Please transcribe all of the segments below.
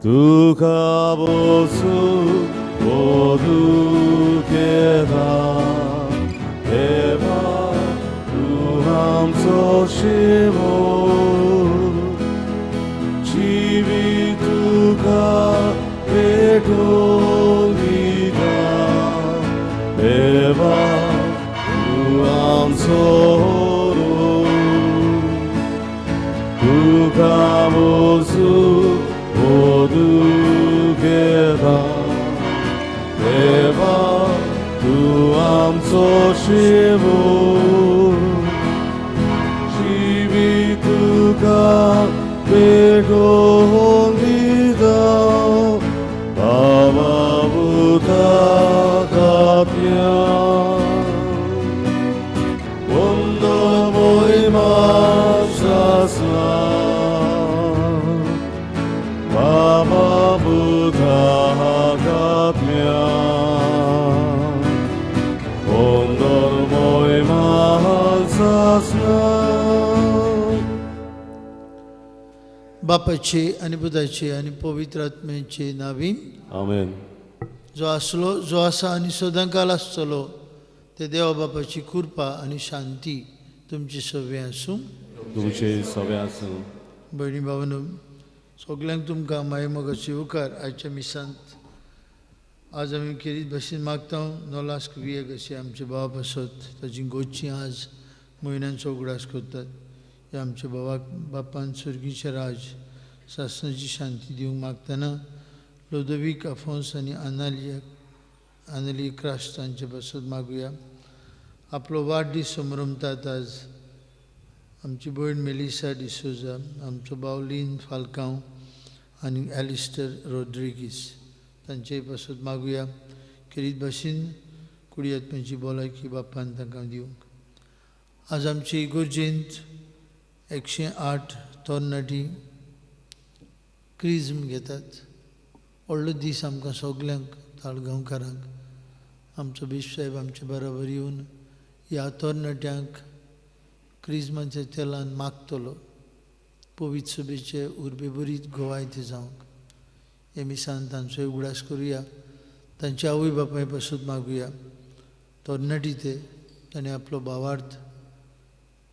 तुका बोसू ओदुकेता देवा तूं आमचो शिवो जिवीत तुका भेटून दिता देवा तूं आमचो तुका बोसू ओदुकेता देवा तूं आमचो शिवो जिवीत तुका भेटून दिता बाबा भुता काप्या Wonderboy Sasna Baba Buddha Katmya Wonderboy Sasna. बापाचे आनी पुताचे आनी पवित्र आत्म्याचे नावी. आमेन. जो आसलो, जो आसा आनी सदांकाल आसतलो ते देवा बापाची कृपा आनी शांती तुमची सगळें आसूं. तुमचे सगळे आसूं. भयणी भावांनो, सगल्यांक तुमकां माये मोगाची उपकार आयच्या मिसांत. आज आमी खेरीत भाशेन मागता नोलास्क वियेक अशें आमच्या भावा पासत ताची गोची आज म्हयन्यांचो उगडास करतात. ह्या आमच्या भावाक बापान सर्गीचें राज सासणाची शांती दिवंक मागतना लोदवीक आफोन्स आनी आनाली क्रास्ट तांचे पासत मागुया. आपलो वाडदीस समरमतात आज आमची भयण मेलिसा डिसोजा, आमचो भाव लीन फाल्कांव आनी एलिस्टर रोड्रिगीस तांचे पासत मागुया. खेरीत भाशेन कुडी आत्म्याची भलायकी बापान तांकां दिवंक. आज आमचे इगोर्जेंत 108 तरणाटी क्रिज्म घेतात. व्हडलो दीस आमकां सगल्यांक ताळगांवकारांक. आमचो बिश्प साहेब आमचे बराबर येवन ह्या तरणाट्यांक क्रिज्माच्या तेलान मागतलो पवित्र सभेचे उर्बेभरीत गोवाय ते जावंक. हे मिसान तांचो उगडास करुया, तांच्या आवय बापाय पासत मागुया. तरणाटी ते ताणें आपलो भावार्थ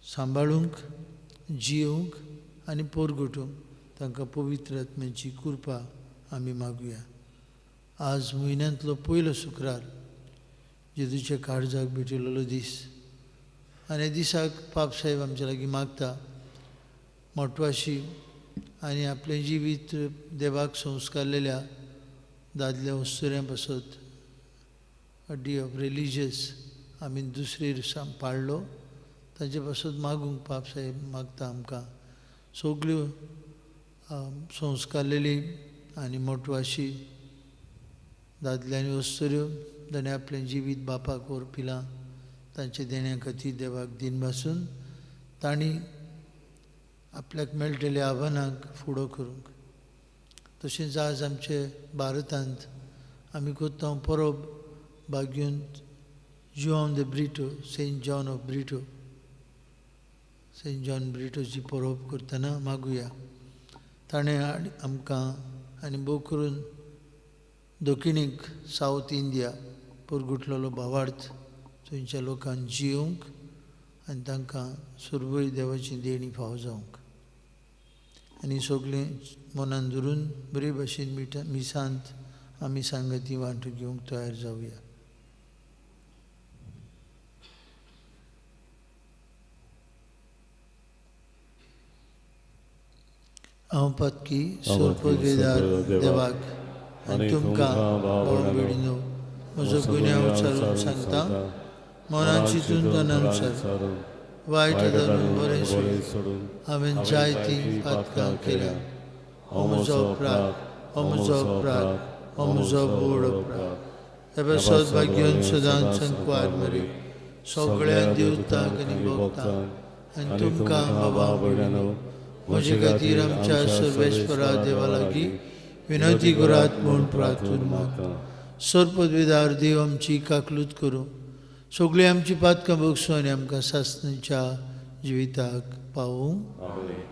सांबाळूंक, जियोवंक आनी पोरगोटूंक तांकां पवित्र आत्म्याची कृपा आमी मागुया. आज म्हयन्यांतलो पयलो शुक्रार, जेजूच्या काळजाक भेटिल्लो दीस आनी ह्या दिसाक पाप साहेब आमच्या लागीं मागता मोटवाशी आनी आपलें जिवीत देवाक संस्कारलेल्या दादल्या वस्तुऱ्यां पासत अ डे ऑफ रिलीजियस आमी दुसरे पाळ्ळो ताचे पासत मागूंक पाप साहेब मागता आमकां. सगल्यो संस्कारलेली आनी मोटवाशी दादले आनी वस्तुऱ्यो ताणें आपलें जिवीत बापाक ओर्पिलां तांच्या देण्या खातीर देवाक दिन भासून तांणी आपल्याक मेळटल्या आव्हानांक फुडो करूंक. तशेंच आज आमचे भारतांत आमी करता परब बागीवन Joao de Brito, Saint John of Brito, Saint John ब्रिटोची परब करतना मागुया. ताणें आमकां आनी भोव करून दक्षिणेक सावथ इंडिया पोरगुटलेलो भावार्थ थंयच्या लोकांक जियोवंक आनी तांकां सुरवय देवाची देणी फावो जावंक. आनी सगळें मनान धरून बरे भाशेन मिसांत आमी सांगती वांटो घेवंक तयार जावया. हांव पातकी सोरपगेदार देवाक आनी तुमकां भाव भयणीनो म्हजो गुन्यांव उच्चारून सांगता. मनान चिंतून तनान उच्चारून वायट धरून बरें सोडून हांवें जायतीं पातकां केल्या. हो म्हजो अपराध, हो म्हजो अपराध, हो म्हजो व्हड अपराध. हे पासत भाग्यान सदांच संकवार मरे सगळ्या देवतांक आनी भक्तांक आनी तुमकां बाबा भयणांनो म्हजे खातीर आमच्या सर्वेस्परा देवा लागीं विनंती करात म्हूण प्रार्थून मागता. सर्पदवेदार देव आमची काकलूत करूं, सगळीं आमची पातकां भोगसूं आनी आमकां सासणाच्या जिविताक पावूं. आमेन.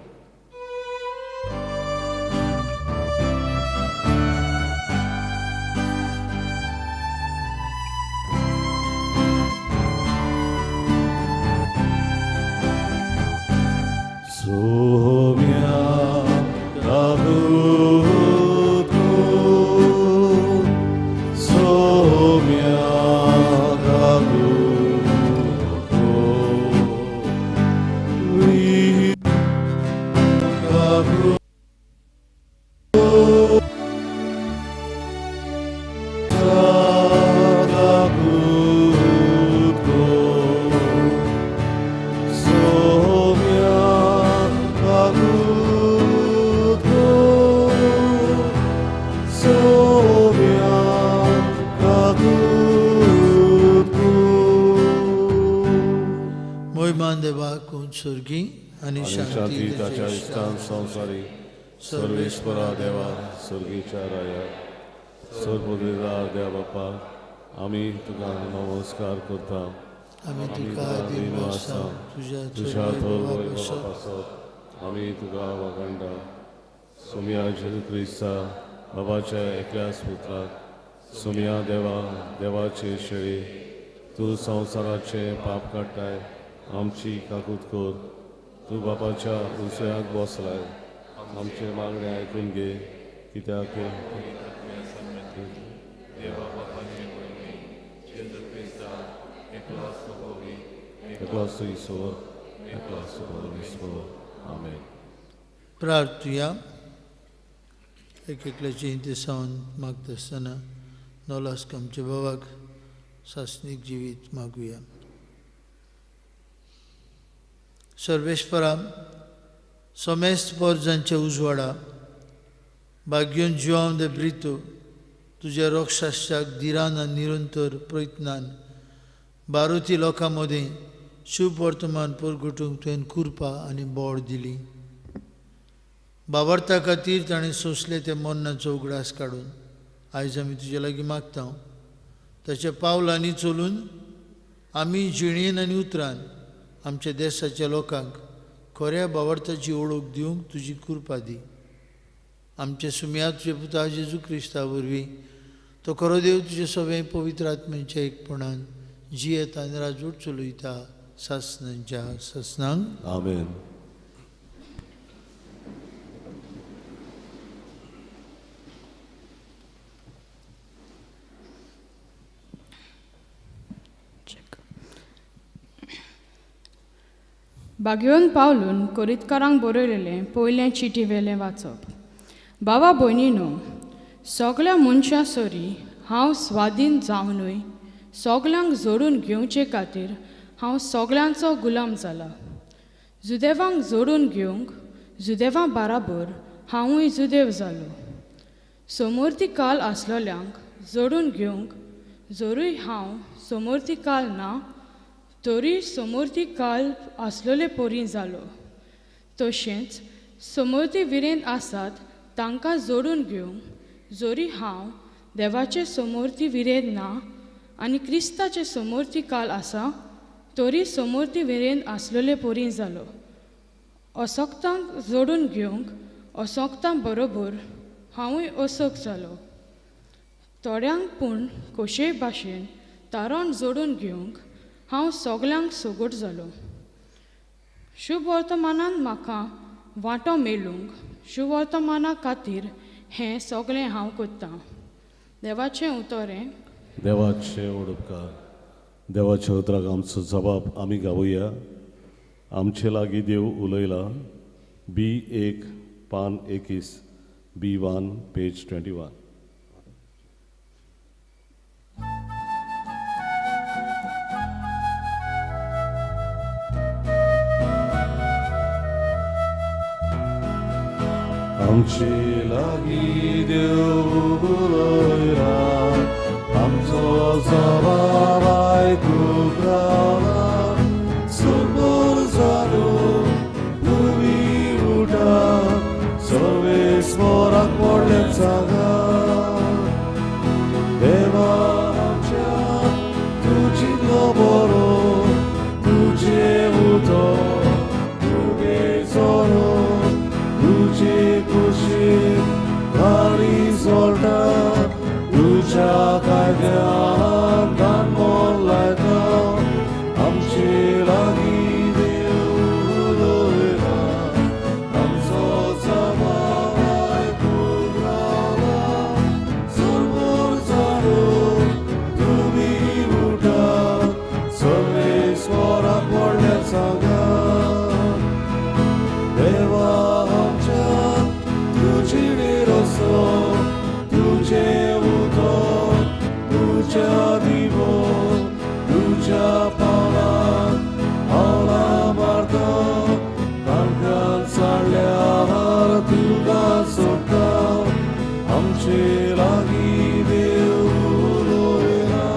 देवाक सर्गी आनी शांती ताच्या इश्टान संवसारी. सर्वेस्परा देवा सर्गीच्या राया सर्वपुदेदार देवा बापा, आमी तुका नमस्कार करता. आमी तुका दीन आसा तुज्या पासत आमी तुका वागंडा. सोमया जेजू क्रिस्ता बाबाच्या एकल्याच पुत्राक, सोमया देवा देवाचे शेळी, तूं संवसाराचें पाप काडटाय, आमची काकूत कर. तूं बापाच्या उजव्याक बसलाय, आमचें मागणें आयकून घे. कित्याक एकलो ईश्वर, एकलो परमेश्वर. आमेन. प्रार्थुया. एक एकल्याची इंतेसावन मागता आसतना नोलास्क आमच्या बाबाक सासणीक जिवीत मागुया. सर्वेस्परा समेस्त पोरजांच्या उजवाडा भाग्योन जुआंव दे ब्रितो तुज्या रोक्षाशाक धिरान आनी निरंतर प्रयत्नान बारुती लोकां मदीं शुभ वर्तमान परगटूंक तुवें कृपा आनी बोड दिली. बाबर्ता खातीर ताणें सोंसलें ते मरणाचो उगडास काडून आयज आमी तुजे लागीं मागता. ताच्या पावलांनी चलून आमी जिणेन आनी उतरान आमच्या देशाच्या लोकांक खऱ्या बावडताची ओळख दिवंक तुजी कृपा दी. आमच्या सुमया तुजे पुता जेजू क्रिस्ता वरवीं तो खरो देव तुजे सगळें पवित्र आत्म्याच्या एकपणान जियेता आनी राजवट चलयता सासणांच्या सासणांक. आमेन. बागेवन पावलून कोरीतकारांक बरयलेलें पयलें चिटी वेलें वाचप. बाबा भयणीनो, सगळ्या मनशां सरी हांव स्वाधीन जावनूय सगल्यांक जोडून घेवचे खातीर हांव सगळ्यांचो गुलाम जाला. जुदेवांक जोडून घेवंक जुदेवां बाराबर हांवूय जुदेव जालो. समोरती काल आसलोल्यांक जोडून घेवंक जरूय हांव समोरती काल ना तरी समोरती काल आसलोले परी जालो. तशेंच समोरती विरेंत आसात तांकां जोडून घेवंक जरी हांव देवाचे समोरती विरेंत ना आनी क्रिस्ताचे समोरती काल आसा तरी समोरती विरेंत आसलोले परी जालो. असक्तांक जोडून घेवंक असक्तां बरोबर हांवूय असक जालो. थोड्यांक पूण कशेय भाशेन तारण जोडून घेवंक हांव सगल्यांक सगट जालो. शुभवर्तमानान म्हाका वांटो मेळूंक शुभवर्तमाना खातीर हें सगळें हांव करतां. देवाचें उतर हें. देवाचें उडपकार. देवाच्या उतराक आमचो जबाब आमी गावया. आमचे लागीं देव उलयला. बी 1 पान 21, B1 page 21. आमचे लागीं देव उलयला, आमचो जबाब आयकूंक रावला. सुरभर जालो तुमी उठा, सर्वेस्पराक व्हडलें सांगा. देवा आमच्या तूं जितलो बरो, तुजें उतर तुगे जोरो, तुजे कुशीक गाडी जोडटा, तुज्या कायद्यान कान मन लायता. आमचे लागीं देव उलयला, आमचो जबाब आयकूंक रावला. सुरभर जालो तुमी उठा, सर्वेस्पराक व्हडलें सांगा. देवा आमच्या तुजी रसो, तुजें उतर तुज्या दिवो, तुज्या पावलां पावलां मारता, तांकां साडल्यार तुका सोडटा. आमचे लागीं देव उलयला,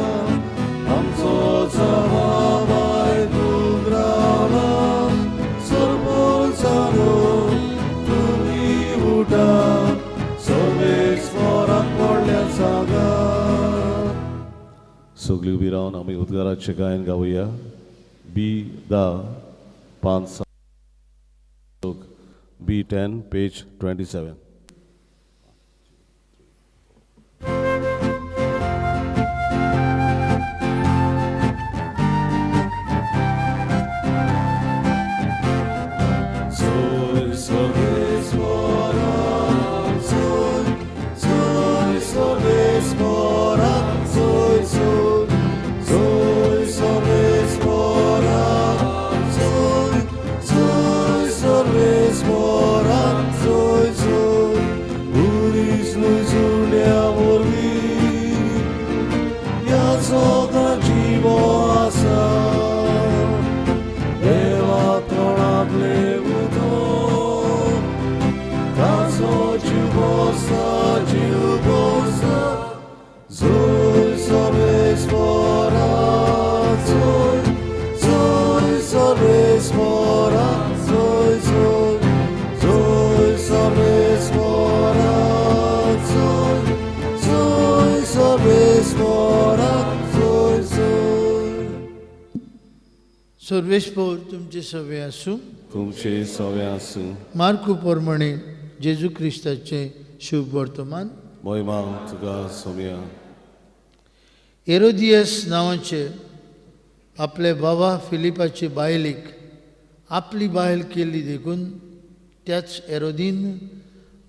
आमचो जबाब आयकूंक रावला. सगळीं उबी रावन आमी उद्गाराचें गायन गावया. बी 10 5 B 10 page 27. सर्वेस्पोर तुमचे सवे आसूं, तुमचे सवे आसूं. मार्कू प्रमाणे जेजू क्रिस्ताचे शुभ वर्तमान. महिमा तुका सोम्या. हेरोदियस नांवाचे आपले बाबा फिलिपाचे बायलेक आपली बायल केल्ली देखून त्याच हेरोदीन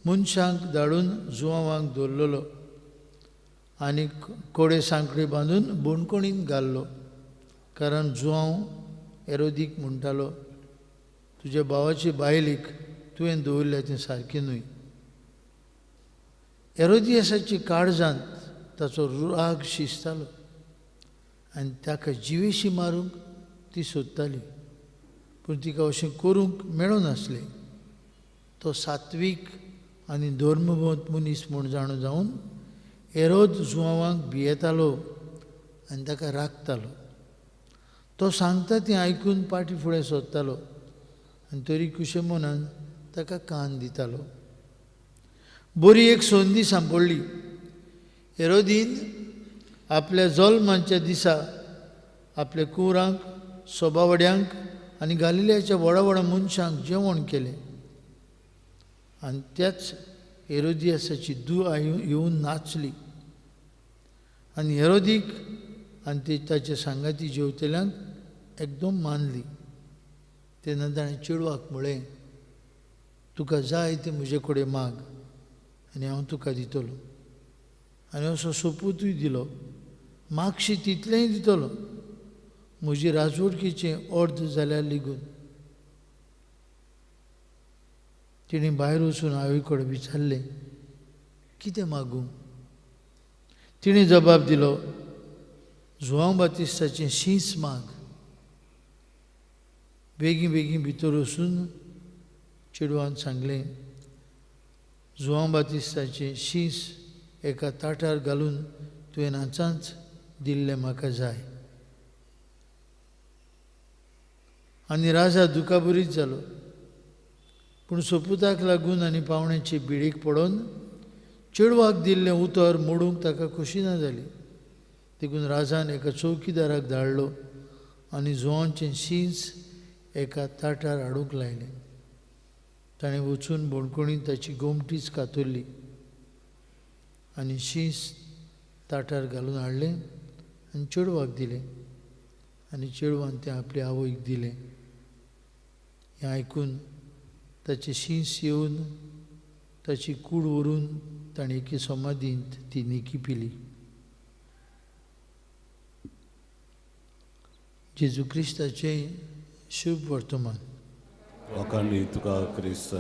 मनशांक धाडून जुवांक दवरलेलो आनी कोडे सांकळी बांदून बोणकोणीन घाल्लो, कारण जुवांव हेरोदीक म्हणटालो, तुज्या भावाचे बायलेक तुवें दवरल्या तें सारकें न्हय. हेरोदियसाची काळजांत ताचो राग शिजतालो आनी ताका जिवेशी मारूंक ती सोदताली, पूण तिका अशें करूंक मेळनासलें. तो सात्वीक आनी धर्मवंत मनीस म्हूण जाणा जावन हेरोद जुवांक भियेतालो आनी ताका राखतालो. तो सांगता तें आयकून पाटी फुडें सोदतालो आनी तरी कुशे मनान ताका कान दितालो. बरी एक संदी सांपडली. हेरोदीन आपल्या जल्माच्या दिसा आपल्या कुंवरांक, सोबावड्यांक आनी गालिलियाच्या व्हडा व्हडा मनशांक जेवण केलें आनी त्याच हेरोदियासाची धूव येवन नाचली आनी हेरोदीक आनी ती ताच्या सांगाती जेवतल्यांक एकदम मानली. तेन्ना ताणें चेडवाक म्हळें, तुका जाय तें म्हजे कडेन माग आनी हांव तुका दितलो. आनी असो सोपूतूय दिलो, मागशी तितलेंय दितलो, म्हजी राजवटकीचें अर्द जाल्यार लेगून. तिणें भायर वचून आवय कडेन विचारलें, कितें मागूं? तिणें जबाब दिलो, जुवांव बातिस्ताचें शींस माग. बेगीन बेगीन भितर वचून चेडवान सांगलें, जुवांव बातिस्ताचें शींस एका ताटार घालून तुवें नाचांच दिल्लें म्हाका जाय. आनी राजा दुखाबरीत जालो, पूण सोपुताक लागून आनी पावण्याचे बिडीक पडोवन चेडवाक दिल्लें उतर मोडूंक ताका खोशी ना जाली. देखून राजान एका चौकीदाराक धाडलो आनी जुवांचें शींस एका ताटार हाडूंक लायलें. ताणें वचून बोणकोणीन ताची गोमटीच कातरली आनी शींस ताटार घालून हाडलें आनी चेडवाक दिलें आनी चेडवान तें आपले आवयक दिलें. हें आयकून ताचें शींस येवन ताची कूड व्हरून ताणें एके समाधींत ती निकी पिली. जेजू क्रिस्ताचें शुभ वर्तमान. लोकांनी तुका क्रिस्त.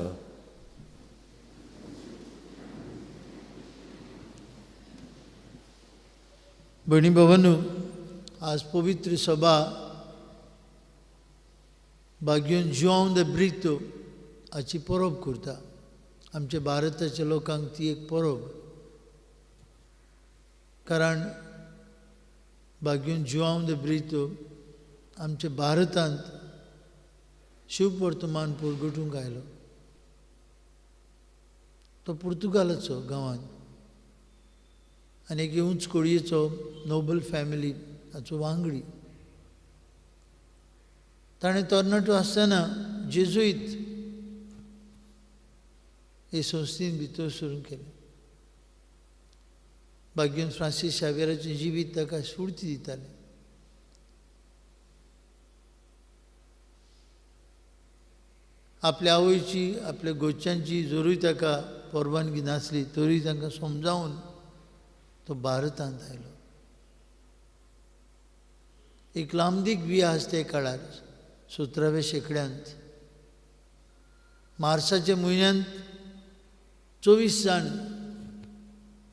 भयणी भावांनो, आज पवित्र सभा भाग्योन जुआंव the Brito हाची परब करता. आमच्या भारताच्या लोकांक ती एक परब, कारण भाग्योन जुआंव the Brito आमच्या भारतांत शिववर्तमान परगटूंक आयलो. तो पुर्तुगालाचो गांवांत आनी एक उंच कोळयेचो नोबल फॅमिली हाचो वांगडी. ताणें तरणाटो आसतना जेजुईत हे संस्थेन भितर सरून केलें. भाग्यन फ्रांसीस शावेराचें जिवीत ताका स्फूर्ती दितालें. आपल्या आवयची आपल्या गोच्यांची जरूय ताका परवानगी नासली तरी तांकां समजावन तो भारतांत आयलो. एक लांबदीक विहास त्या काळार 17व्या शेंकड्यांत मार्साच्या म्हयन्यांत 24 जाण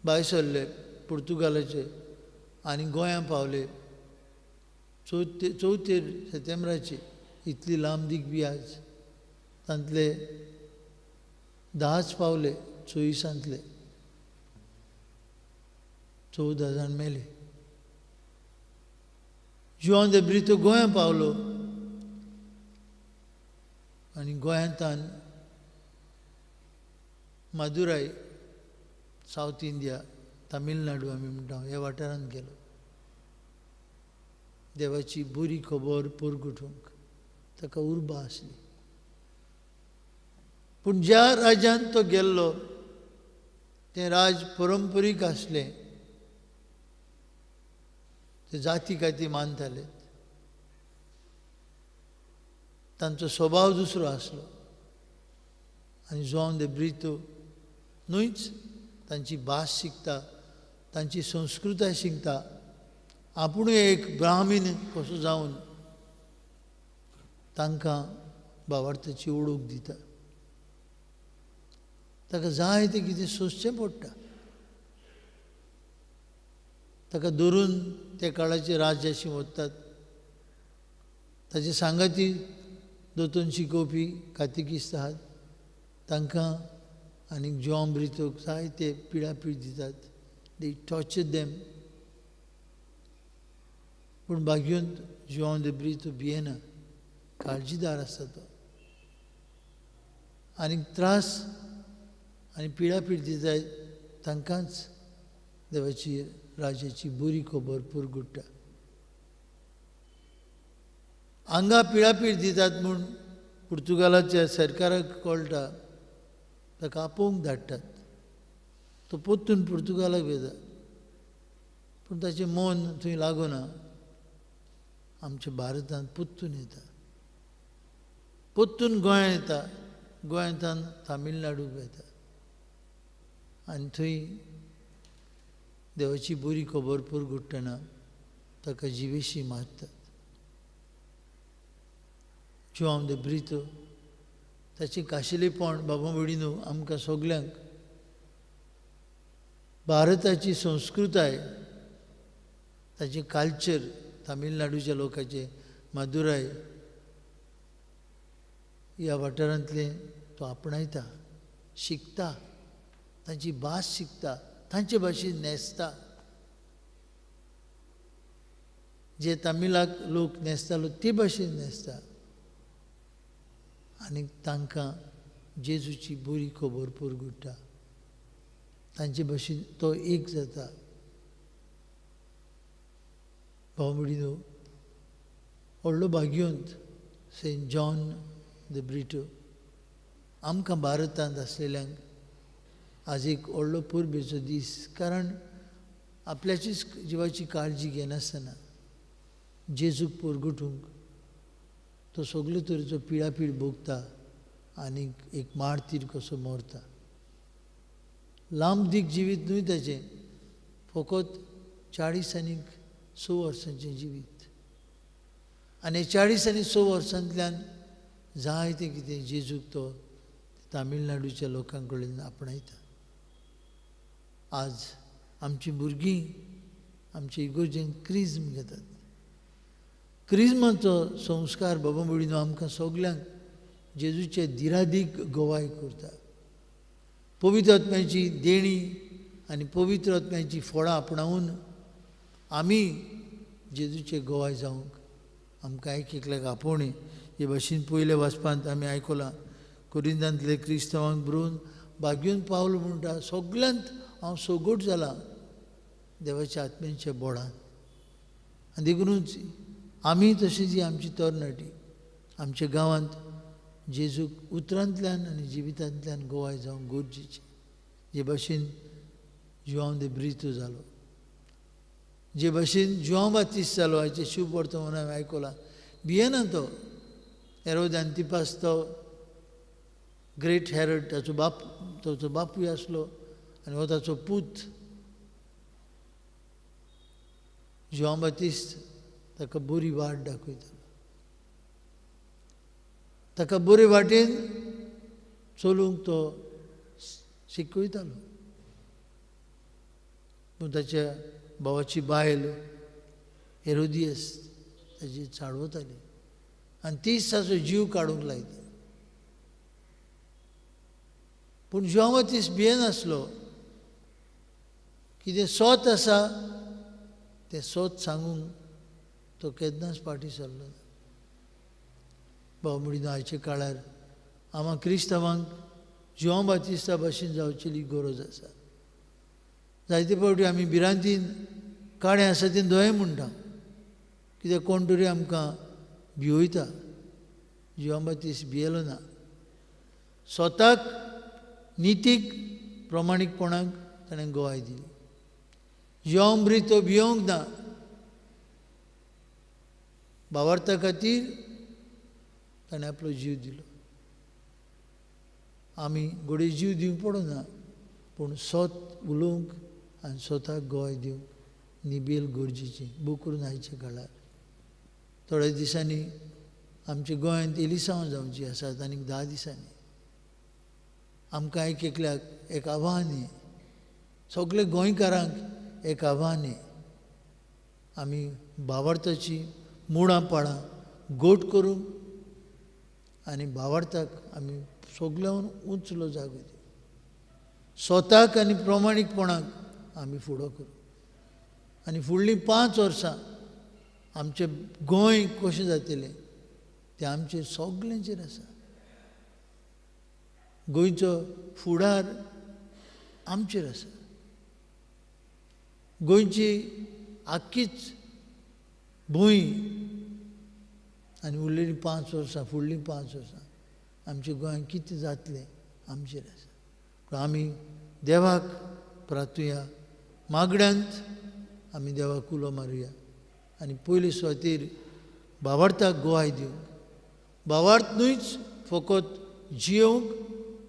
भायर सरले पुर्तुगालाचे आनी गोंया पावले 4 सप्टेंबराचे. इतली लांबदीक विहास, तांतले 10 पावले, 24 14 जाण मेले. जुआंव दे ब्रितो गोंया पावलो आनी गोंयांतान मदुराय, सावथ इंडिया, तामिळनाडू आमी म्हणटा ह्या वाठारांत गेलो देवाची बरी खबर परगटूंक. ताका उर्बा आसली. पूण ज्या राज्यांत तो गेल्लो तें राज परंपरीक आसलें, ते जाती काती मानताले, तांचो स्वभाव दुसरो आसलो. आनी जुआंव दे ब्रितो न्हूच तांची भास शिकता, तांची संस्कृताय शिकता, आपुणूय एक ब्राह्मीण कसो जावन तांकां भावार्थाची ओळख दिता. ताका जाय तें कितें सोंसचें पडटा. ताका धरून त्या काळाचे राज्याशी वतात. ताचे सांगाती दोतोन शिकोवपी कातिकिस्त आहात, तांकां आनी जुआंव ब्रितोक जायते पिडापीड दितात. They torture them. पूण भाग्योंत जुआंव दे ब्रितो भियेना, काळजीदार आसता तो. आनी त्रास आनी पिडापीड दिताय तांकांच देवाची राज्याची बरी खबर परगुट्टा. हांगा पिडापीड दितात म्हूण पुर्तुगालाच्या सरकाराक कळटा, ताका आपोवंक धाडटात. तो परतून पुर्तुगालाक वता, पूण ताचें मन थंय लागना. आमच्या भारतांत परतून येता, परतून गोंयांत येता, गोंयांतल्यान तामिळनाडूक वता आनी थंय देवाची बरी खबर परगुट्टना ताका जिवेशी मारतात. जुआंव दे ब्रितो ताचें काशिलेपण बाबा भयणीनो आमकां सगल्यांक भारताची संस्कृताय, ताचें कल्चर, तामिळनाडूच्या लोकांचें, मदुराय ह्या वाठारांतलें तो आपणायता, शिकता, तांची भास शिकता, तांचे भाशेन न्हेसता. जे तामिळाक लोक न्हेसतालो ते भाशेन न्हेसता आनी तांकां जेजूची बरी खबर परगुट्टा. तांचे भाशेन तो एक जाता. भाव भयणीनो, व्हडलो भाग्यवंत सेंट जॉन the Brito आमकां भारतांत आसलेल्यांक आज एक व्हडलो परबेचो दीस, कारण आपल्याचीच जिवाची काळजी घेनासतना जेजूक परगटूंक तो सगळे तरेचो पिडापीड भोगता आनी एक मार्तीर कसो मरता. लांब दीक जिवीत न्हय ताचें, फकत 40 आनी 6 वर्सांचें जिवीत. आनी 40 आनी 6 वर्सांतल्यान जायतें कितें जेजूक तो तामिळनाडूच्या लोकां कडेन आपणायता. आज आमचीं भुरगीं आमचे इगोर्जेन क्रिज्म घेतात. क्रिज्माचो संस्कार बाबा भयणीनो आमकां सगल्यांक जेजूचे दिरादीक गवाय करता. पवित्र आत्म्याची देणी आनी पवित्र आत्म्याची फळां आपणावन आमी जेजूचे गवाय जावंक आमकां एक एकल्याक आपोवणें. हे भाशेन पयल्या वाचपांत आमी आयकलां, कोरिंदांतले क्रिस्तांवांक बरोवन भाग्यून पावल म्हणटा, सगल्यांत हांव सगट जालां देवाच्या आत्म्यांच्या बोडान. आनी देखूनच आमी तशीं जी आमची तरणाटी आमच्या गांवांत जेजूक उतरांतल्यान आनी जिवितांतल्यान गोवाय जावंक गरजेची. जे भाशेन जुआंव दे ब्रितो जालो, जे भाशेन जुआंव बातीस जालो, हाचें शिव पडतो म्हणून हांवें आयकलां. भियेना तो हेरोद आंतिपास, तो ग्रेट हेरड, ताचो बाप, ताचो बापूय आसलो आनी हो ताचो पूत जुआंव बातीस्त ताका बरी वाट दाखयतालो, ताका बरे वाटेन चलूंक तो शिकयतालो. पूण ताच्या भावाची बायल हेरोदियस ताची चाडवताली आनी तीच ताचो जीव काडूंक लायता. पूण जुआंव बातीस्त भियेनासलो. कितें सोत आसा तें सोत सांगूंक तो केन्नाच फाटीं सरलो ना. भाव म्हणिना आयच्या काळार आमकां क्रिस्तांवांक जुआंव बातिस्ता भाशेन जावचेली गरज आसा. जायते फावटी आमी भिरांतीन काळें आसा तें दोळे म्हणटा, कित्याक कोण तरी आमकां भिवयता. जुआंव बातिस्त भियेलो ना. स्वताक नितीक प्रमाणीकपणाक ताणें गोवाय दिली. जुआंव ब्रितो भियोंक ना. भावार्था खातीर ताणें आपलो जीव दिलो. आमी घडये जीव दिवंक पडना, पूण सोत उलोवंक आनी स्वताक गोवाय दिवंक निबेल गरजेची. बूक करून आयच्या काळार थोड्या दिसांनी आमच्या गोंयांत एलिसांव जावची आसात आनीक 10 दिसांनी. आमकां एक एकल्याक एक आव्हान हें, सगळे गोंयकारांक एक आव्हान हें, आमी भावार्थाची मुळां पाळां गोट करूंक आनी भावार्थाक आमी सगळ्यान उंचलो जागो दिवं. स्वताक आनी प्रमाणीकपणाक आमी फुडो करूं आनी फुडलीं 5 वर्सां आमचें गोंय कशें जातलें तें आमचेर सगल्यांचेर आसा. गोंयचो फुडार आमचेर आसा. गोंयची आख्खीच भूंय आनी उरलेलीं 5 वर्सां, फुडलीं 5 वर्सां आमच्या गोंयांत कितें जातलें आमचेर आसा. पूण आमी देवाक प्रार्थुया, मागण्यांत आमी देवाक उलो मारुया आनी पयले सुवातेर भावार्थाक गोवाय दिवंक, भावार्थ न्हूच फकत जियोवंक,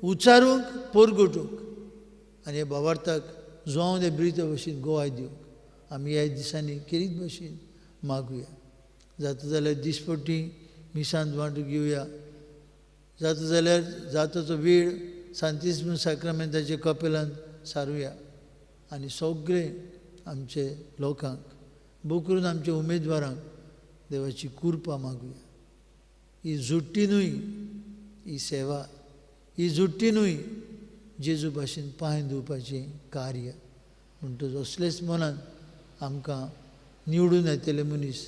उचारूंक, परगटूंक आनी ह्या भावार्थाक जुआंव दे ब्रितो भशेन गोवाय दिवंक आमी ह्या दिसांनी केरीत भशेन मागुया. जाता जाल्यार दिसपट्टी मिसांत वांटो घेवया, जाता जाल्यार जाताचो वेळ सांतिस्म साक्रामेंताच्या कपेलांत सारुया आनी सगळे आमचे लोकांक बोकरून आमच्या उमेदवारांक देवाची कृपा मागुया. ही झुट्टी न्हय, ही सेवा, ही झुट्टी न्हय, जेजू भाशेन पांय धुवपाचें कार्य. म्हणटच असलेच मनान आमकां निवडून येतले मनीस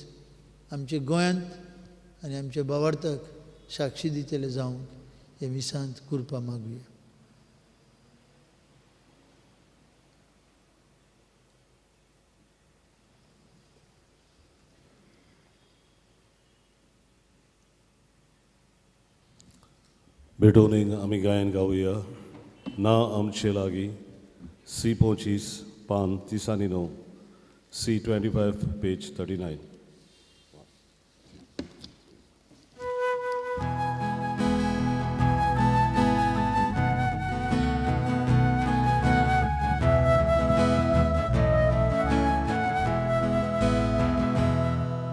आमच्या गोंयांत आनी आमच्या भावार्थाक साक्षी दितले जावंक हे मिसांत कृपा मागुया. भेटोवणेक आमी गायन गावया. ना आमचे लागीं सी 25 पान 39, सी 25 पेज 39.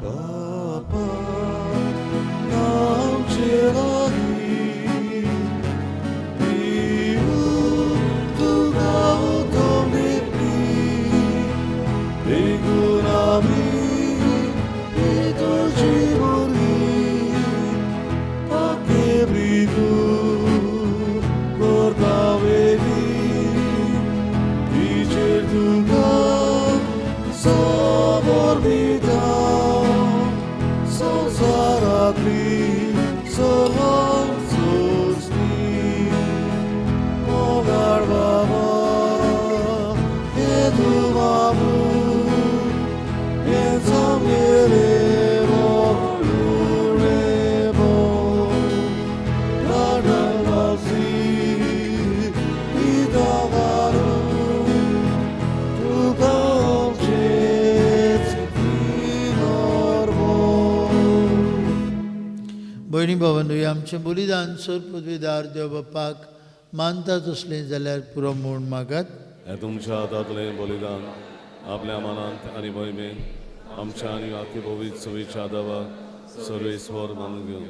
Babu, भयणी भावांनो, आमचें बलिदान सर्वपदवीदार देव बापाक मानता तसलें जाल्यार पुरो म्हूण मागात. हें तुमच्या हातांतलें बलिदान आपल्या मनांत आनी मोहिमेन आमच्या आनी आखी पवित्र सवेच्या देवाक सर्वेस्वर मानून घेवन.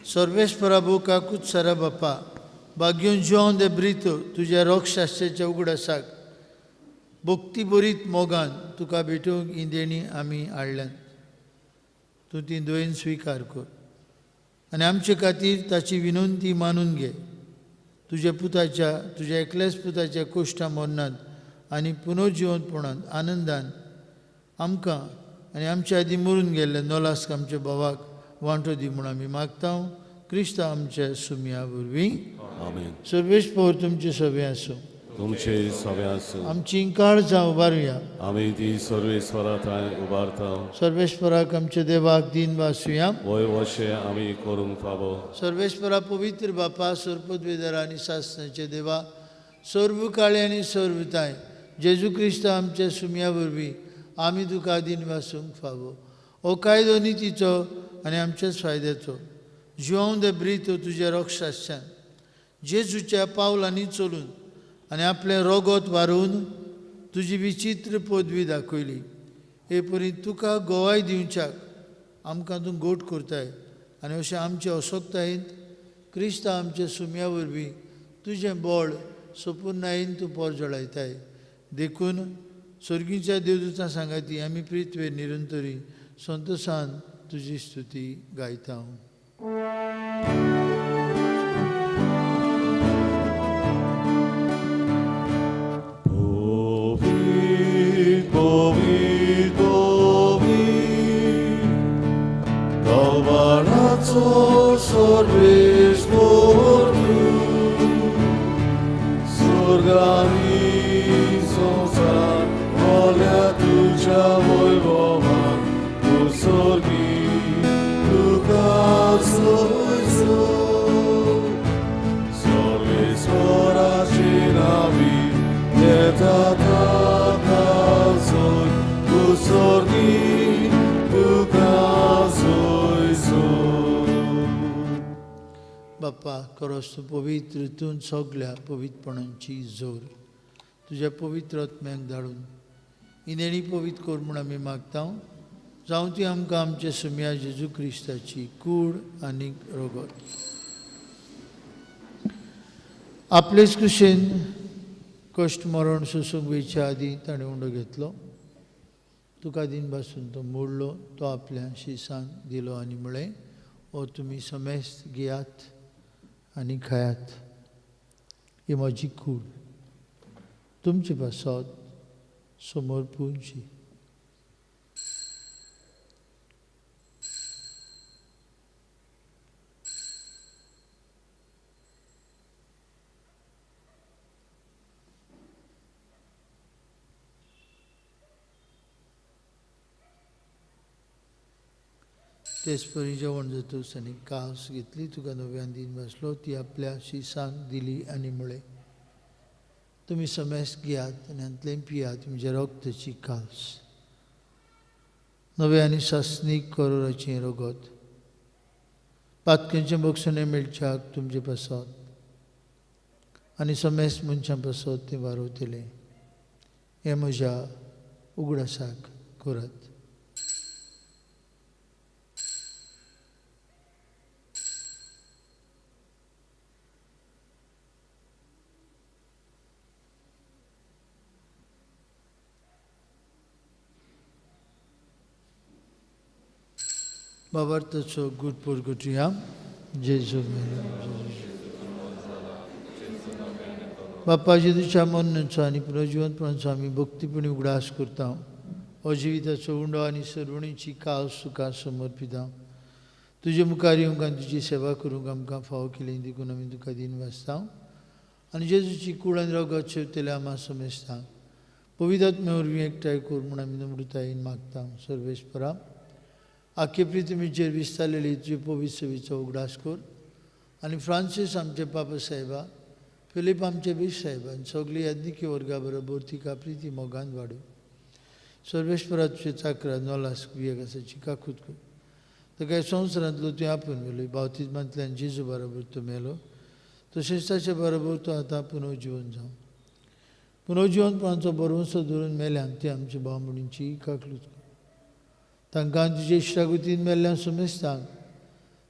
सर्वेस्परा काकूच सरा बापा भाग्योन जुआंव दे ब्रितो तुज्या रोगशास्त्राच्या उगडासाक भक्ती बरीत मोगान तुका भेटूंक ही देणी आमी हाडल्यात. तूं ती दोयेन स्विकार कर आनी आमचे खातीर ताची विनंती मानून घे. तुज्या पुताच्या तुज्या एकल्याच पुताच्या कोश्टा मरणांत आनी पुनर्जिवंतपणांत आनंदान आमकां आनी आमच्या आदीं मरून गेल्ले नोलास्क आमच्या भावाक वांटो दी म्हूण आमी मागता. क्रिस्त आमच्या सुमया वरवीं. आमेन. सर्वेस्पर तुमचे सवे आसूं. तुमचे सवे आसूं. आमची काळजां उबारुया. आमी ती सर्वेस्परा थंय उबारता. सर्वेस्पराक आमच्या देवाक दीन वासुया. वय वशें आमी करूंक फावो. सर्वेस्परा पवित्र बापा सर्वपदवेदार आनी सासणाचे देवा सर्व काळे आनी सर्वताय जेजू क्रिस्त आमच्या सुमया वरवीं आमी तुका दीन वासूंक फावो. हो कायदो नितीचो आनी आमच्याच फायद्याचो. जुआंव दे ब्रितो तुज्या रोगशास्त्रान जेजूच्या पावलांनी चलून आनी आपलें रोगोत वारोवन तुजी विचित्र पदवी दाखयली. हे परी तुका गोवाय दिवच्याक आमकां तूं गोट करताय आनी अशें आमचे असक्तायेंत क्रिस्त आमच्या सुमया वरवीं तुजें बळ सोपुर्णायेन तूं पोरजळायताय. देखून सर्गीच्या देवदूतां सांगाती आमी पृथ्वेर निरंतरी संतोशान तुजी स्तुती गायता. सर्वेस्पर तूं स्वर्गानी संवसार भरल्या तुज्या वैभवान तूं स्वर्गी तुका सोयसो. सर्वेस्पराचे नांवी येता ताका सोय तूं स्वर्गी तुका सोयसो. बाप्पा खरोच तूं पवित्र, तूं सगल्या पवित्रपणांची जोर तुज्या पवित्र आत्म्याक धाडून ही देणी पवित्र कर म्हूण आमी मागता. जावं ती आमकां आमच्या सुमया जेजू क्रिस्ताची कूड आनी रोगत. आपलेच कुशेन कश्ट मरण सोसूंक वयच्या आदीं ताणें उंडो घेतलो. तुका दीन बासून तो मोडलो, तो आपल्या शिसान दिलो आनी म्हळें, हो तुमी समेस्त घेयात आनी खायात, ही म्हजी कूड तुमचे पासत समर्पूंची. तेच परी जेवण जातूच आनी कास घेतली, तुका नव्यान दीन बसलो, ती आपल्या शिसांक दिली आनी म्हळें, तुमी समेस्त घेयात आनी हांतलें पियात, म्हज्या रक्ताची कास, नवें आनी सासणीक करोराचें रगत, पातकेंचें बक्षणें मेळच्याक तुमचे पासत आनी समेस्त मनशां पासत तें वारवतलें. हें म्हज्या उगडासाक करात. बाबार्थाचो गुड पुरगुटया. जेजू मेलो. बाप्पा जेजूच्या मरणाचो आनी पुनर्जिवंतपणाचो आमी भक्तीपणी उगडास करता. हो जिविताचो उंडो आनी सर्वणीची कास तुका समर्पिता. तुजे मुखार येवंक आनी तुजी सेवा करूंक आमकां फावो केली देखून आमी तुका दीन वाचता. आनी जेजूची कूड आनी रगत शेवतले आमा समेस्ता पवित्र आत्म्या वरवीं एकठांय कर म्हूण आमी नम्रतायेन मागता. सर्वेस्परा आखे पृथ्वीचेर विस्तारलेली तुजे पवित्र सेवेचो उगडास कर आनी फ्रांसीस आमचे पापा साहेबा, फिलीप आमचे बीश साहेबा आनी सगळी याज्ञिकी वर्गा बरोबर तिका प्रिती मोगान वाडूं. सर्वेस्परा तुजे चाकरा नोलास वियेगासाची काकूत कर. ताका संवसारांतलो तुवें आपोवन व्हेलो. बावतिज्मांतल्यान जेजू बरोबर तो मेलो, तशेंच ताचे बरोबर तो आतां पुनर्जिवन जावं. पुनर्जिवनपणाचो भरवंसो धरून मेल्यान ती आमच्या भाव भयणींची काकलूत कर. तांकां तुजे इश्टागतीन मेल्ल्या समेस्तांक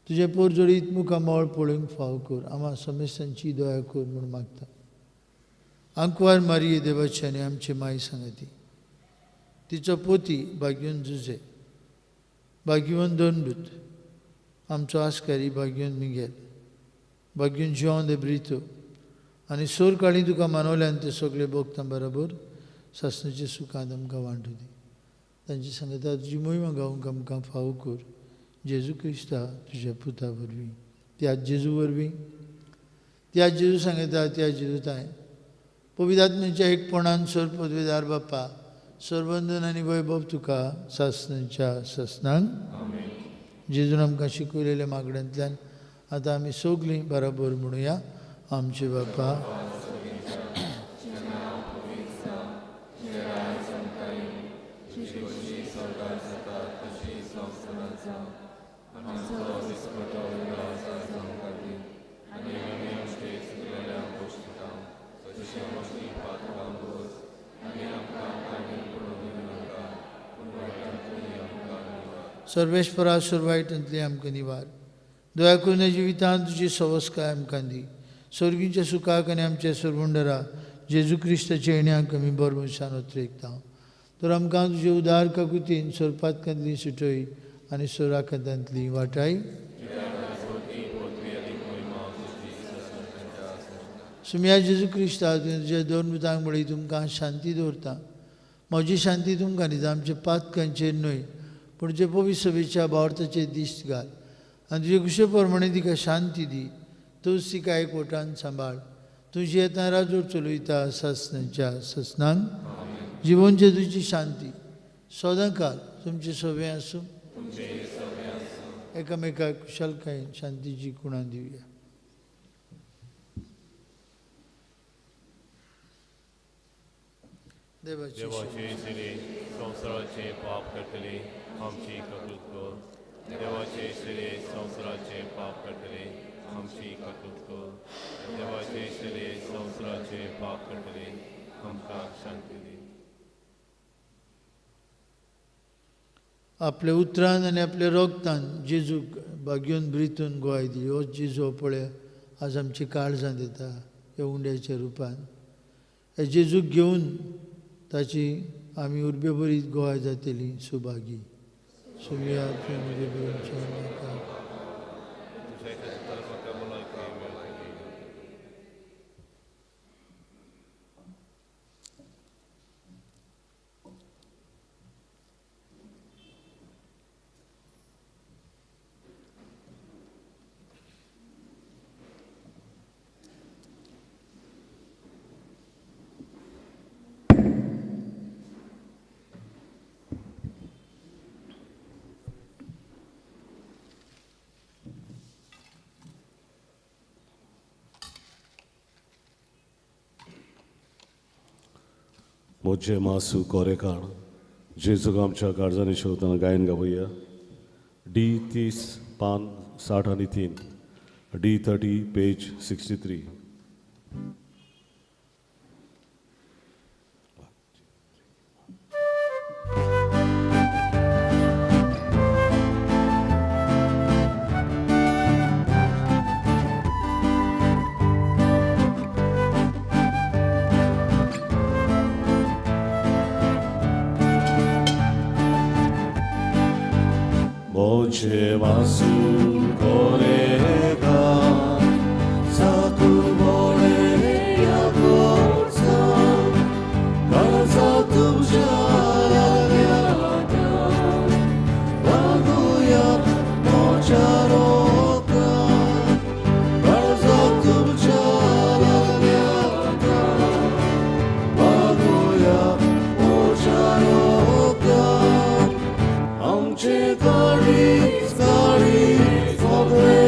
तुजें पोरजोडीत मुखामळ पळोवंक फाव कर. आमा समेस्तांची दया कर म्हूण मागता. आंकवार मारिये देवाची आनी आमची माय सांगती, तिचो पोती भाग्यवन जुजे, भाग्यवन दोनदूत, आमचो आस्कारी भाग्यवन मिगेल, भाग्यवन जिवान दे ब्रितो आनी सोर काळी तुका मानवल्यान ते सगळे भोगता बरोबर सासणाच्या सुखांत आमकां वांटू दी. तांची सांगता तुजी मोहिमा गावंक आमकां फावो कर. जेजू क्रिस्ता तुज्या पुता वरवीं, त्या जेजू वरवीं, त्या जेजू सांगता त्या जेजू ताय पवित्र एकपणान सर पदवीदार बाप्पा सरबंधन आनी वैभव तुका सासणाच्या सासणांक. जेजून आमकां शिकयलेल्या मागण्यांतल्यान आतां आमी सगळीं बराबर म्हणुया. आमचे बापा सर्वेश्वरा सुरवायटांतली आमकां निवार. दया करून जिवितांत तुजी सवस्काय आमकां दी. स्वर्गीच्या सुखाक आनी आमच्या सरवंडरा जेजू क्रिस्ताच्या येण्याक आमी बरभरसान ओत्रेकता. तर आमकां तुजे उदार काकुतीन सोरपातकांतली सुटय आनी सोराकांतांतली वाटाय. सुम्या जेजू क्रिस्ता तुवें तुज्या दोन भुतांक म्हळी तुमकां शांती दवरता. म्हजी शांती तुमकां दिता, आमच्या पातकांचेर न्हय पूण जे पवित्र सभेच्या भावार्थाचेर दिश्ट घाल आनी तुजे कुशे प्रमाणे तिका शांती दी. तूंच तिका एकवटान सांबाळ. तुजी येता राजोड चलयता सासणाच्या सासणांक. जिवनचे तुजी शांती सदांकाल तुमचे सवे आसूं. एकामेकाक कुशलकायेन शांतीची कुणां दिवया. देवाचे संवसाराचे पाप करतले आमची कबूल कर. देवाचे शिरे संवसाराचे पाप करतले आमची कबूल कर. देवाचे शिरे संवसाराचे पाप करतले आमकां शांती दी. आपल्या उतरान आनी आपल्या रोगतान जेजूक भाग्योन ब्रितून गोवाय दिली. हो जेजू पळय आज आमची काळजां दिता ह्या उंड्याच्या रुपान. ह्या जेजूक घेवन ताची आमी उर्बे बरी गोवाय जातली. सुभागी सुमिया तुवें म्हजे भयणीच्या नाका. म्हजें मासू कोरेकाण जेजूक आमच्या काळजांनी शेवतना गायन गावया. डी 30 पान 60 आनी 3, डी 30 पेज 63. मोजे मासू कोरेका साकू मोरे या बोलसा काळजा तुमच्या बागुया मोजा रोका काळजा तुमच्या बागुया मोजा रोका आमचे गाडी गाडी सगळे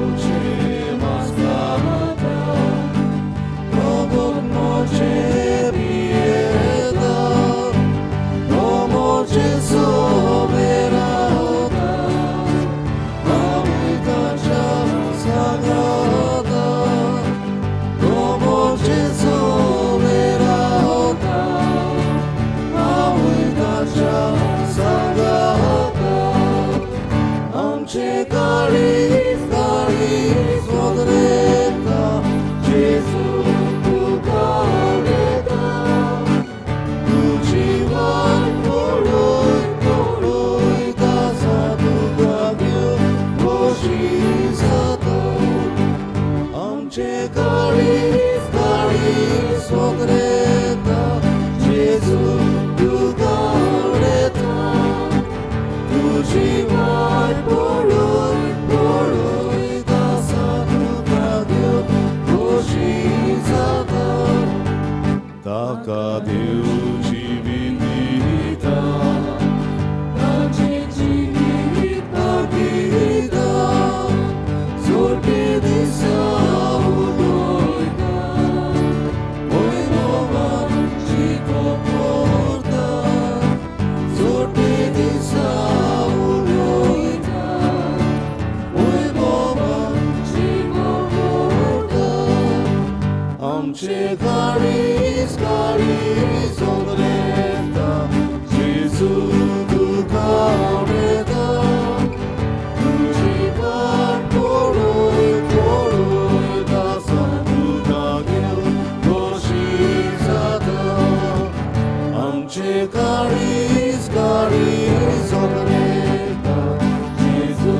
Noche mascata, como noche piedad, como soberana, habitación sagrada, como soberana, habitación sagrada. आमचे काळीज काळीज वदरेता, जेजू तुका उलयता, तुजी वाट पळय पळय दासा तुका घेवन खोशी जाता. आमचे काळीज काळीज वदरेता, जेजू तुका उलयता, तुजी वाट पळय पळय दासा तुका घेवन खोशी जाता. ताका देव जिवीत दिता, ताचें जिवीत दाखयता, जोडपे दिसा उलयता, वैभवान जितो करता, जोडपे दिसा उलयता, वैभवान जितो करता. आमचे काळीज काळीज उलयता, जेजू तुका उलयता, तुजी वाट पळय पळय दासा तुका घेवन खोशी जाता. आमचे काळीज काळीज उलयता, जेजू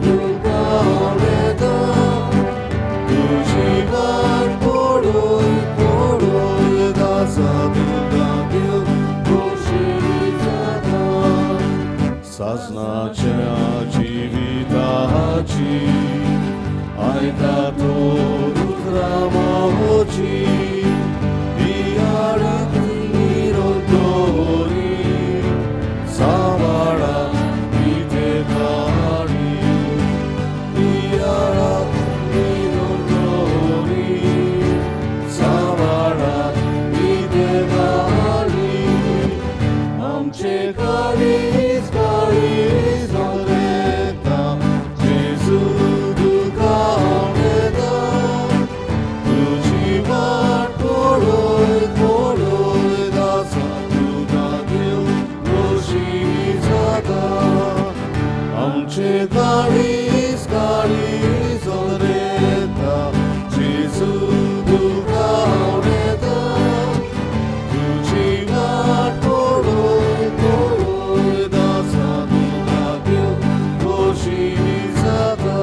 तुका उलयता, तुजी वाट पळय पळय दासा तुका घेवन खोशी जाता. सासणाच्या जिविताची आयका तो उतरां मावची, बियाळीत निरंतरी सांबाळा इथे काळी, बियाळात निरंतरी सांबाळा इथे काळी. आमचे काळीज काळीज उलयता, जेजू तुका उलयता, तुजी वाट पळय पळय दासा तुका घेवन खोशी जाता. आमचे काळीज काळीज उलयता, जेजू तुका उलयता, तुजी वाट पळय पळय दासा तुका घेवन खोशी जाता.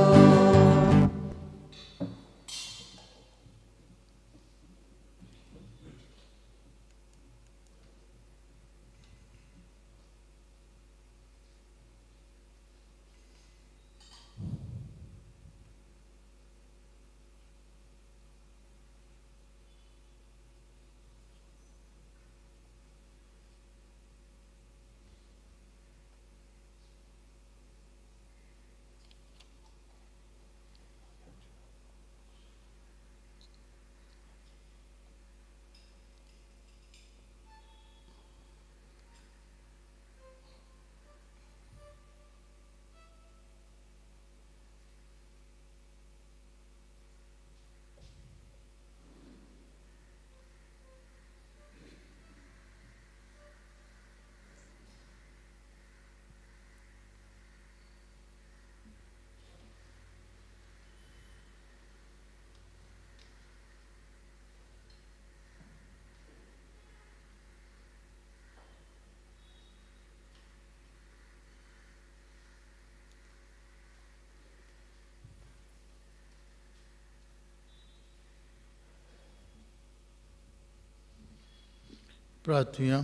प्रार्थुया.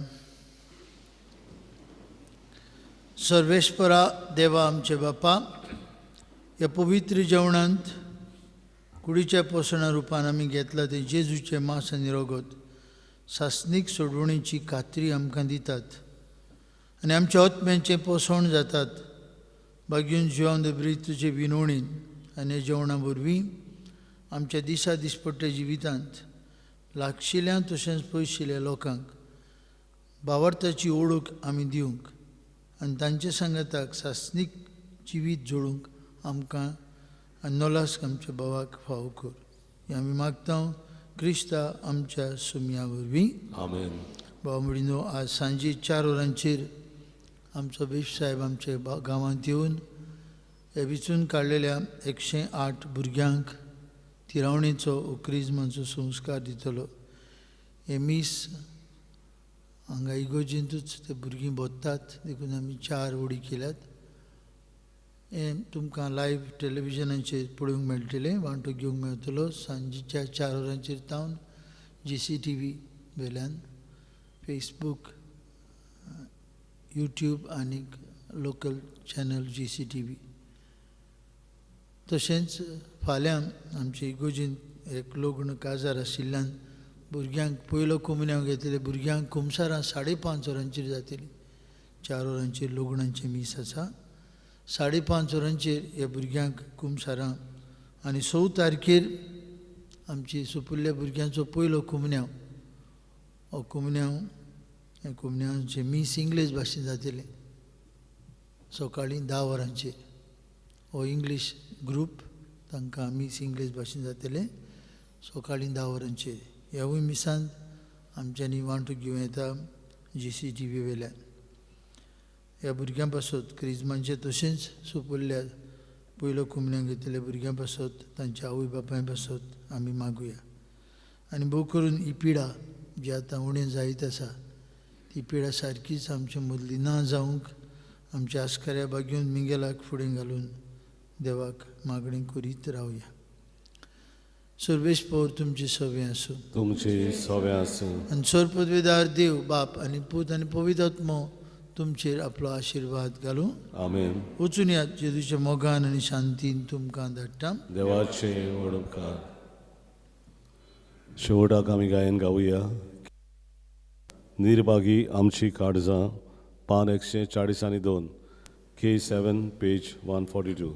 सर्वेस्परा देवा आमचे बापा, ह्या पवित्र जेवणांत कुडीच्या पोसणा रुपान आमी घेतला तें जेजूचें मांस आनी रगत सासणीक सोडवणीची खात्री आमकां दितात आनी आमच्या आत्म्यांचें पोसवण जातात. बागीन जिवान दे ब्रीज तुजे विनवणीन आनी जेवणा वरवीं आमच्या दिसा दिसपट्ट्या जिवितांत लागशिल्ल्या तशेंच पयशिल्ल्या लोकांक भावार्थाची ओळख आमी दिवंक आनी तांचे सांगाताक सासणीक जिवीत जोडूंक आमकां आनी नोलास्क आमच्या भावाक फावो कर. हें आमी मागता क्रिस्ता आमच्या सुमया वरवीं. आमेन. भाव भयणीनो, आज सांजे 4 वरांचेर आमचो बिश्प साहेब आमच्या गांवांत येवन हे विचून काडलेल्या 108 भुरग्यांक तिरावणेचो ओ क्रिज्माचो संस्कार दितलो. हे मीस हांगा इगोर्जेंतूच ते भुरगीं भोंवतात, देखून आमी 4 उडी केल्यात. हें तुमकां लायव्ह टेलिविजनाचेर पळोवंक मेळटलें, वांटो घेवंक मेळटलो. सांजेच्या 4 वरांचेर तावन GCTV वेल्यान, फेसबूक, यूट्यूब आनी लोकल चॅनल GCTV. तशेंच फाल्यां आमचे इगोर्जेंत एक लग्न काजार आशिल्ल्यान भुरग्यांक पयलो कोमुन्यांव घेतले भुरग्यांक कुमसारां 5:30 वरांचेर जातली. 4 वरांचेर लग्नाचें मीस आसा. 5:30 वरांचेर ह्या भुरग्यांक कुमसारां आनी 6 तारखेर आमची सुपुल्ल्या भुरग्यांचो पयलो कुमन्यांव. हो कुमन्यांव, ह्या कुमन्यांवचें मीस इंग्लीश भाशेन जातलें सकाळीं 10 वरांचेर. हो इंग्लीश ग्रूप, तांकां मीस इंग्लीश भाशेन जातलें सकाळीं 10 वरांचेर. ह्यावूय मिसांत आमच्यांनी वांटो घेवं येता GCTV वेल्यान. ह्या भुरग्यां पासत क्रिज्मांचे तशेंच सुपुल्ल्या पयलो कुमन्यांक घेतल्या भुरग्यां पासत तांच्या आवय बापाय पासत आमी मागुया. आनी भोव करून ही पिडा जी आतां उणें जायत आसा ती पिडा सारकीच आमचे मदली ना जावंक आमच्या आस्कऱ्या बागेवन मिंगेलाक फुडें घालून देवाक मागणी करीत रावया. सर्वेश पौर तुमचे सवे आसूं, तुमचे सवे आसूं. आनी सर्वपदवीदार देव बाप आनी पूत आनी पवित्र आत्मो तुमचेर आपलो आशिर्वाद घालूं. आमेन. वचून यात जेजूच्या मोगान आनी शांतीन तुमकां धाडटा. देवाचे व्हड उपकार. शेवटाक आमी गायन गावया. निर्भागी आमची काळजां, पान 142, K7 page 142.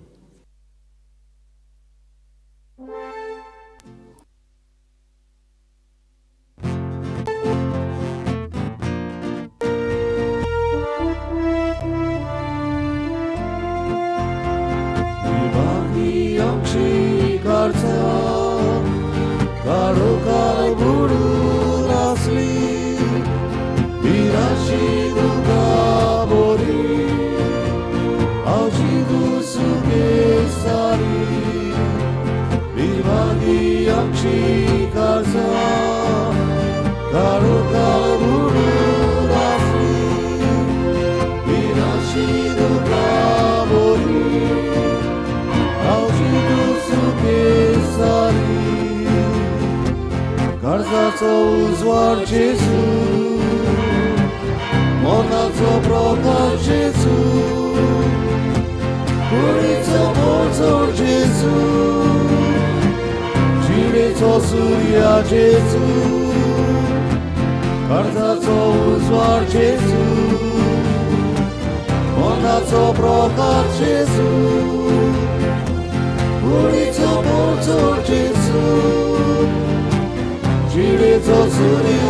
काळोखार बुडून आसली भिराशी दुका बोरी आवची दुसुके सारी विभागी आमची काळजां काळोखार बुडून आसली भिराशी दुका बोरी आवची दुसुके सारी. काळजाचो उजवाड जेजू, मनाचो प्रकाश जेजू, कुडीचो पोरजोड जेजू, जिणेचो सुर्या जेजू. काळजाचो उजवाड जेजू, मनाचो प्रकाश जेजू, कुडीचो पोरजोड जेजू, जिणेचो सुर्या